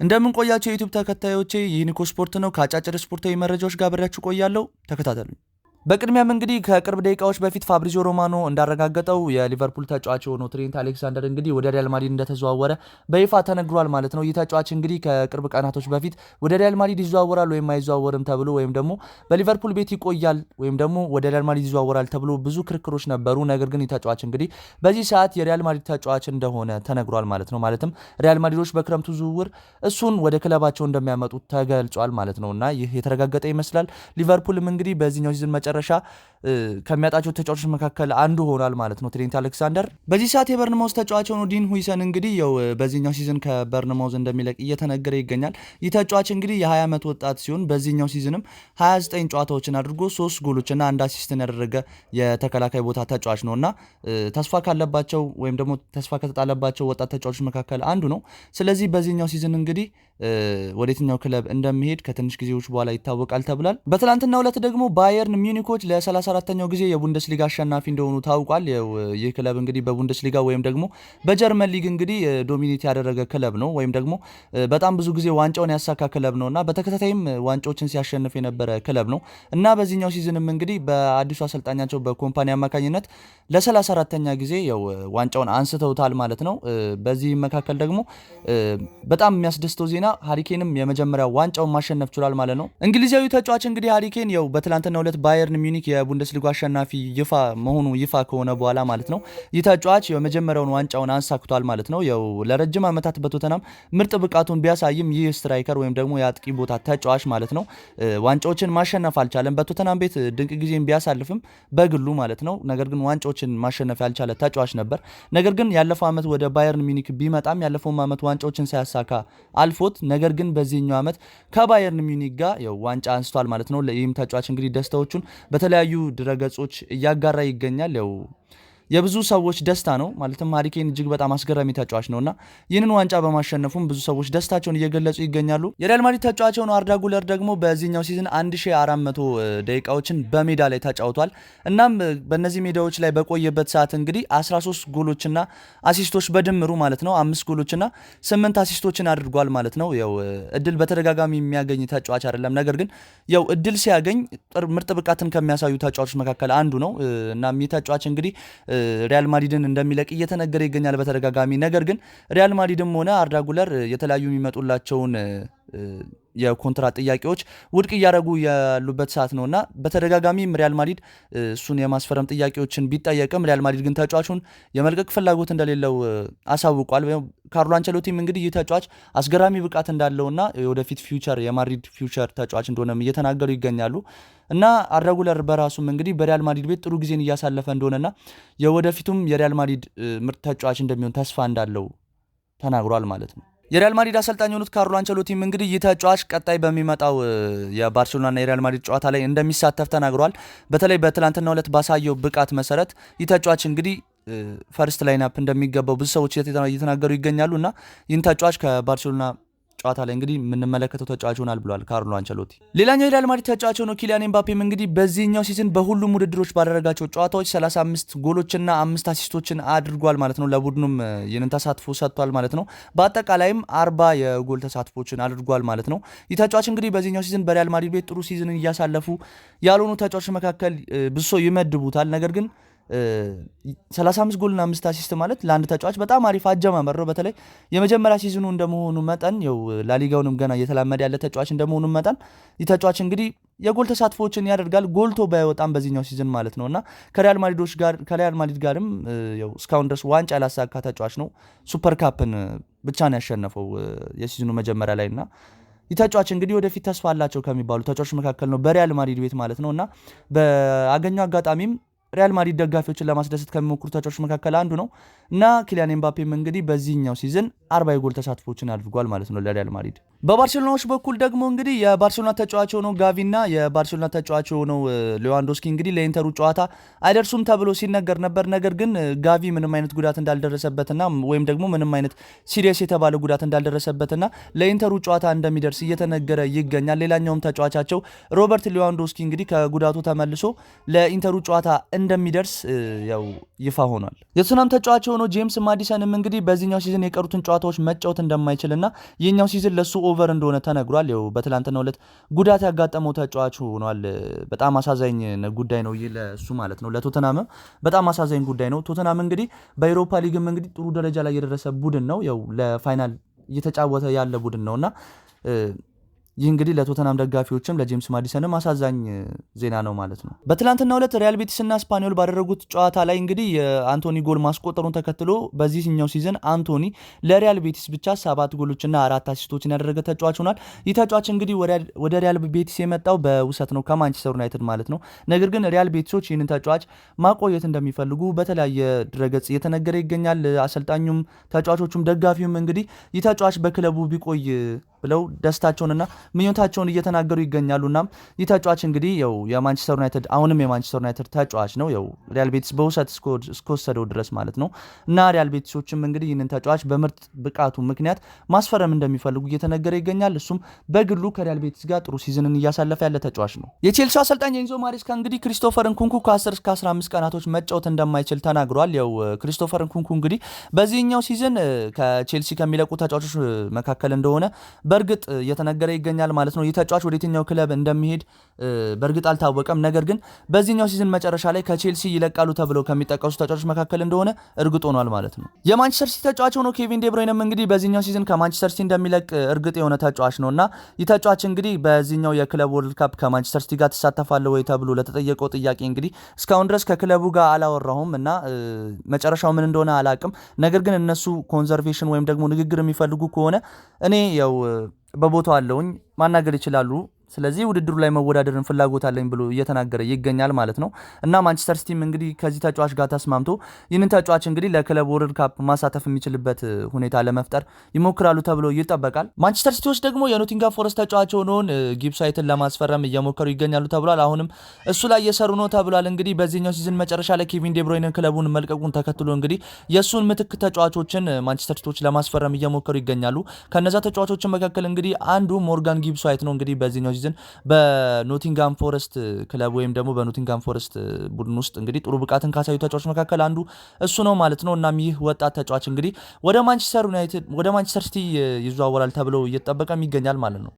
እንደምን ቆያችሁ የዩቲዩብ ተከታዮቼ፣ ይህ ኒኮ ስፖርት ነው። ከአጫጭር ስፖርታዊ መረጃዎች ጋር አብሬያችሁ ቆያለሁ። ተከታተሉኝ። በቅድሚያም እንግዲህ ከቅርብ ደቂቃዎች በፊት ፋብሪዚዮ ሮማኖ እንዳረጋገጠው የሊቨርፑል ተጫዋች የሆነው ትሬንት አሌክሳንደር እንግዲህ ወደ ሪያል ማድሪድ እንደተዘዋወረ በይፋ ተነግሯል ማለት ነው። ይህ ተጫዋች እንግዲህ ከቅርብ ቀናቶች በፊት ወደ ሪያል ማድሪድ ይዘዋወራል ወይም አይዘዋወርም ተብሎ ወይም ደግሞ በሊቨርፑል ቤት ይቆያል ወይም ደግሞ ወደ ሪያል ማድሪድ ይዘዋወራል ተብሎ ብዙ ክርክሮች ነበሩ። ነገር ግን ይህ ተጫዋች እንግዲህ በዚህ ሰዓት የሪያል ማድሪድ ተጫዋች እንደሆነ ተነግሯል ማለት ነው። ማለትም ሪያል ማድሪዶች በክረምቱ ዝውውር እሱን ወደ ክለባቸው እንደሚያመጡ ተገልጿል ማለት ነው እና ይህ የተረጋገጠ ይመስላል። ሊቨርፑልም እንግዲህ በዚህኛው season መጨረሻ ከሚያጣቸው ተጫዋቾች መካከል አንዱ ሆኗል ማለት ነው ትሬንት አሌክሳንደር። በዚህ ሰዓት የበርንማውዝ ተጫዋች የሆነው ዲን ሁይሰን እንግዲህ ያው በዚህኛው season ከበርንማውዝ እንደሚለቅ እየተነገረ ይገኛል። ይህ ተጫዋች እንግዲህ የ20 ዓመት ወጣት ሲሆን በዚህኛው season ም 29 ጨዋታዎችን አድርጎ 3 ጎሎችና አንድ assist ን ያደረገ የተከላካይ ቦታ ተጫዋች ነው እና ተስፋ ካለባቸው ወይም ደግሞ ተስፋ ከተጣለባቸው ወጣት ተጫዋቾች መካከል አንዱ ነው። ስለዚህ በዚህኛው season እንግዲህ ወደ የትኛው ክለብ እንደሚሄድ ከትንሽ ጊዜዎች በኋላ ይታወቃል ተብሏል። በትላንትናው ዕለት ደግሞ ባየርን ሚዩኒኮች ለ34ኛው ጊዜ የቡንደስሊጋ አሸናፊ እንደሆኑ ታውቋል። ይህ ክለብ እንግዲህ በቡንደስሊጋ ወይም ደግሞ በጀርመን ሊግ እንግዲህ dominate ያደረገ ክለብ ነው ወይም ደግሞ በጣም ብዙ ጊዜ ዋንጫውን ያሳካ ክለብ ነው እና በተከታታይም ዋንጫዎችን ሲያሸንፍ የነበረ ክለብ ነው እና በዚህኛው season ም እንግዲህ በአዲሱ አሰልጣኛቸው በኮምፓኒ አማካኝነት ለ34ኛ ጊዜ ያው ዋንጫውን አንስተውታል ማለት ነው። በዚህ መካከል ደግሞ በጣም የሚያስደስተው ዜና ሃሪኬንም የመጀመሪያ ዋንጫውን ማሸነፍ ችሏል ማለት ነው። እንግሊዛዊ ተጫዋች እንግዲህ ሃሪኬን ያው በትላንትናው ዕለት ባየርን ሚዩኒክ የቡንደስሊጋ አሸናፊ ይፋ መሆኑ ይፋ ከሆነ በኋላ ማለት ነው ይህ ተጫዋች የመጀመሪያውን ዋንጫውን አሳክቷል ማለት ነው። ያው ለረጅም ዓመታት በቶተናም ምርጥ ብቃቱን ቢያሳይም ይህ striker ወይም ደግሞ የአጥቂ ቦታ ተጫዋች ማለት ነው ዋንጫዎችን ማሸነፍ አልቻለም። በቶተናም ቤት ድንቅ ጊዜን ቢያሳልፍም በግሉ ማለት ነው ነገር ግን ዋንጫዎችን ማሸነፍ ያልቻለ ተጫዋች ነበር። ነገር ግን ያለፈው ዓመት ወደ ባየርን ሚዩኒክ ቢመጣም ያለፈውም ዓመት ዋንጫዎችን ሳያሳካ አልፎት ነገር ግን በዚህኛው ዓመት ከባየርን ሚዩኒክ ጋር ያው ዋንጫ አንስቷል ማለት ነው። ይህም ተጫዋች እንግዲህ ደስታዎቹን በተለያዩ ድረገጾች እያጋራ ይገኛል። ያው የብዙ ሰዎች ደስታ ነው። ማለትም ሃሪኬን እጅግ በጣም አስገራሚ ተጫዋች ነውና ይህንን ዋንጫ በማሸነፉም ብዙ ሰዎች ደስታቸውን እየገለጹ ይገኛሉ። የሪያል ማድሪድ ተጫዋች የሆነው አርዳ ጉለር ደግሞ በዚህኛው season 1400 ደቂቃዎችን በሜዳ ላይ ተጫውቷል። እናም በእነዚህ ሜዳዎች ላይ በቆየበት ሰዓት እንግዲህ 13 ጎሎችና assist ኦች በድምሩ ማለት ነው 5 ጎሎችና 8 assist ኦችን አድርጓል ማለት ነው። ያው እድል በተደጋጋሚ የሚያገኝ ተጫዋች አይደለም። ነገር ግን ያው እድል ሲያገኝ ምርጥ ብቃትን ከሚያሳዩ ተጫዋቾች መካከል አንዱ ነው። እናም ይህ ተጫዋች እንግዲህ ሪያል ማድሪድን እንደሚለቅ እየተነገረ ይገኛል በተደጋጋሚ። ነገር ግን ሪያል ማድሪድም ሆነ አርዳ ጉለር የተለያዩ የሚመጡላቸውን የኮንትራት ጥያቄዎች ውድቅ እያደረጉ ያሉበት ሰዓት ነውና በተደጋጋሚም ሪያል ማድሪድ እሱን የማስፈረም ጥያቄዎችን ቢጠየቅም ሪያል ማድሪድ ግን ተጫዋቹን የመልቀቅ ፍላጎት እንደሌለው አሳውቋል። ካርሎ አንቸሎቲም እንግዲህ ይህ ተጫዋች አስገራሚ ብቃት እንዳለውና የወደፊት future የማድሪድ future ተጫዋች እንደሆነም እየተናገሩ ይገኛሉ። እና አርዳ ጉለር በራሱም እንግዲህ በሪያል ማድሪድ ቤት ጥሩ ጊዜን እያሳለፈ እንደሆነና የወደፊቱም የሪያል ማድሪድ ምርጥ ተጫዋች እንደሚሆን ተስፋ እንዳለው ተናግሯል ማለት ነው። የሪያል ማድሪድ አሰልጣኝ የሆኑት ካርሎ አንቸሎቲም እንግዲህ ይህ ተጫዋች ቀጣይ በሚመጣው የባርሴሎናና የሪያል ማድሪድ ጨዋታ ላይ እንደሚሳተፍ ተናግሯል። በተለይ በትላንትናው ዕለት ባሳየው ብቃት መሰረት ይህ ተጫዋች እንግዲህ first lineup እንደሚገባው ብዙ ሰዎች እየተናገሩ ይገኛሉ እና ይህን ተጫዋች ከባርሴሎና ጨዋታ ላይ እንግዲህ የምንመለከተው ተጫዋች ይሆናል ብሏል ካርሎ አንቸሎቲ። ሌላኛው የሪያል ማድሪድ ተጫዋች የሆነው ኪሊያን ኤምባፔም እንግዲህ በዚህኛው season በሁሉም ውድድሮች ባደረጋቸው ጨዋታዎች 35 ጎሎችና 5 assist ኦችን አድርጓል ማለት ነው። ለቡድኑም ይህንን ተሳትፎ ሰጥቷል ማለት ነው። በአጠቃላይም 40 የጎል ተሳትፎችን አድርጓል ማለት ነው። ይህ ተጫዋች እንግዲህ በዚህኛው season በሪያል ማድሪድ ቤት ጥሩ season ን እያሳለፉ ያልሆኑ ተጫዋቾች መካከል ብዙ ሰው ይመድቡታል። ነገር ግን 35 ጎልና 5 assist ማለት ለአንድ ተጫዋች በጣም አሪፍ አጀማመር ነው። በተለይ የመጀመሪያ season ኡ እንደመሆኑ መጠን ያው ላሊጋውንም ገና እየተላመደ ያለ ተጫዋች እንደመሆኑ መጠን ይህ ተጫዋች እንግዲህ የጎል ተሳትፎዎችን ያደርጋል። ጎልቶ ባይወጣም በዚህኛው season ማለት ነው እና ከሪያል ማድሪዶች ጋር ከሪያል ማድሪድ ጋርም ያው እስካሁን ድረስ ዋንጫ ያላሳካ ተጫዋች ነው። ሱፐር ካፕን ብቻ ነው ያሸነፈው የ season ኡ መጀመሪያ ላይ እና ይህ ተጫዋች እንግዲህ ወደፊት ተስፋ አላቸው ከሚባሉ ተጫዋቾች መካከል ነው በሪያል ማድሪድ ቤት ማለት ነው እና በአገኘው አጋጣሚም ሪያል ማድሪድ ደጋፊዎችን ለማስደሰት ከሚሞክሩ ተጫዋቾች መካከል አንዱ ነው እና ኪሊያን ኤምባፔም እንግዲህ በዚህኛው season 40 የጎል ተሳትፎችን አድርጓል ማለት ነው ለሪያል ማድሪድ። በባርሴሎናዎች በኩል ደግሞ እንግዲህ የባርሴሎና ተጫዋች የሆነው ጋቪና የባርሴሎና ተጫዋች የሆነው ሌዋንዶስኪ እንግዲህ ለኢንተሩ ጨዋታ አይደርሱም ተብሎ ሲነገር ነበር። ነገር ግን ጋቪ ምንም አይነት ጉዳት እንዳልደረሰበትና ወይም ደግሞ ምንም አይነት serious የተባለ ጉዳት እንዳልደረሰበትና ለኢንተሩ ጨዋታ እንደሚደርስ እየተነገረ ይገኛል። ሌላኛውም ተጫዋቻቸው ሮበርት ሌዋንዶስኪ እንግዲህ ከጉዳቱ ተመልሶ ለኢንተሩ ጨዋታ እንደሚደርስ ያው ይፋ ሆኗል። የቶተንሃም ተጫዋች የሆነው ጄምስ ማዲሰንም እንግዲህ በዚህኛው season የቀሩትን ጨዋታዎች መጫወት እንደማይችልና ይህኛው season ለሱ over እንደሆነ ተነግሯል። ያው በትላንትናው ዕለት ጉዳት ያጋጠመው ተጫዋች ሆኗል። በጣም አሳዛኝ ጉዳይ ነው ይህ ለሱ ማለት ነው። ለቶተንሃምም በጣም አሳዛኝ ጉዳይ ነው። ቶተንሃም እንግዲህ በአውሮፓ ሊግም እንግዲህ ጥሩ ደረጃ ላይ የደረሰ ቡድን ነው። ያው ለ final እየተጫወተ ያለ ቡድን ነውና ይህ እንግዲህ ለቶተንሃም ደጋፊዎችም ለጄምስ ማዲሰንም አሳዛኝ ዜና ነው ማለት ነው። በትላንትናው ዕለት ሪያል ቤቲስ እና ስፓኒዮል ባደረጉት ጨዋታ ላይ እንግዲህ የአንቶኒ ጎል ማስቆጠሩን ተከትሎ በዚህኛው season አንቶኒ ለሪያል ቤቲስ ብቻ 7 ጎሎችና 4 assist ኦችን ያደረገ ተጫዋች ሆኗል። ይህ ተጫዋች እንግዲህ ወደ ሪያል ቤቲስ የመጣው በውሰት ነው ከማንቸስተር ዩናይትድ ማለት ነው። ነገር ግን ሪያል ቤቲሶች ይህንን ተጫዋች ማቆየት እንደሚፈልጉ በተለያየ ድረገጽ እየተነገረ ይገኛል። አሰልጣኙም፣ ተጫዋቾቹም፣ ደጋፊውም እንግዲህ ይህ ተጫዋች በክለቡ ቢቆይ ብለው ደስታቸውንና ምኞታቸውን እየተናገሩ ይገኛሉ። እናም ይህ ተጫዋች እንግዲህ ያው የማንቸስተር ዩናይትድ አሁንም የማንቸስተር ዩናይትድ ተጫዋች ነው። ያው ሪያል ቤቲስ በውሰት እስከወሰደው ድረስ ማለት ነው። እና ሪያል ቤቲሶችም እንግዲህ ይህንን ተጫዋች በምርጥ ብቃቱ ምክንያት ማስፈረም እንደሚፈልጉ እየተነገረ ይገኛል። እሱም በግሉ ከሪያል ቤቲስ ጋር ጥሩ season ን እያሳለፈ ያለ ተጫዋች ነው። የቼልሲው አሰልጣኝ ኤንዞ ማሬስካ እንግዲህ ክሪስቶፈር ንኩንኩ ከ10 እስከ 15 ቀናቶች መጫወት እንደማይችል ተናግሯል። ያው ክሪስቶፈር ንኩንኩ እንግዲህ በዚህኛው season ከቼልሲ ከሚለቁ ተጫዋቾች መካከል እንደሆነ በእርግጥ እየተነገረ ይገኛል ማለት ነው። ይህ ተጫዋች ወደ የትኛው ክለብ እንደሚሄድ በእርግጥ አልታወቀም። ነገር ግን በዚህኛው season መጨረሻ ላይ ከቼልሲ ይለቃሉ ተብለው ከሚጠቀሱ ተጫዋቾች መካከል እንደሆነ እርግጥ ሆኗል ማለት ነው። የማንቸስተር ሲቲ ተጫዋች ሆኖ ኬቪን ዴብሮይንም እንግዲህ በዚህኛው season ከማንቸስተር ሲቲ እንደሚለቅ እርግጥ የሆነ ተጫዋች ነውና ይህ ተጫዋች እንግዲህ በዚህኛው የ Club World Cup ከማንቸስተር ሲቲ ጋር ትሳተፋለህ ወይ ተብሎ ለተጠየቀው ጥያቄ እንግዲህ እስካሁን ድረስ ከክለቡ ጋር አላወራሁም እና መጨረሻው ምን እንደሆነ አላቅም። ነገር ግን እነሱ conversation ወይም ደግሞ ንግግር የሚፈልጉ ከሆነ እኔ ያው በቦታው አለውኝ ማናገር ይችላሉ። ስለዚህ ውድድሩ ላይ መወዳደርን ፍላጎት አለኝ ብሎ እየተናገረ ይገኛል ማለት ነው። እና ማንቸስተር ሲቲም እንግዲህ ከዚህ ተጫዋች ጋር ተስማምቶ ይህንን ተጫዋች እንግዲህ ለ Club World Cup ማሳተፍ የሚችልበት ሁኔታ ለመፍጠር ይሞክራሉ ተብሎ ይጠበቃል። ማንቸስተር ሲቲዎች ደግሞ የኖቲንጋም ፎረስት ተጫዋች የሆነውን ጊብስ ዋይትን ለማስፈረም እየሞከሩ ይገኛሉ ተብሏል። አሁንም እሱ ላይ እየሰሩ ነው ተብሏል። እንግዲህ በዚህኛው season መጨረሻ ላይ ኬቪን ዴብሮይንን ክለቡን መልቀቁን ተከትሎ እንግዲህ የእሱን ምትክ ተጫዋቾችን ማንቸስተር ሲቲዎች ለማስፈረም እየሞከሩ ይገኛሉ። ከነዛ ተጫዋቾችን መካከል እንግዲህ አንዱ ሞርጋን ጊብስ ዋይት ነው። እንግዲህ በዚህኛው season በኖቲንጋም ፎረስት ክለብ ወይም ደግሞ በኖቲንጋም ፎረስት ቡድን ውስጥ እንግዲህ ጥሩ ብቃትን ካሳዩ ተጫዋቾች መካከል አንዱ እሱ ነው ማለት ነው። እናም ይህ ወጣት ተጫዋች እንግዲህ ወደ ማንቸስተር ዩናይትድ ወደ ማንቸስተር ሲቲ ይዘዋወራል ተብሎ እየተጠበቀም ይገኛል ማለት ነው።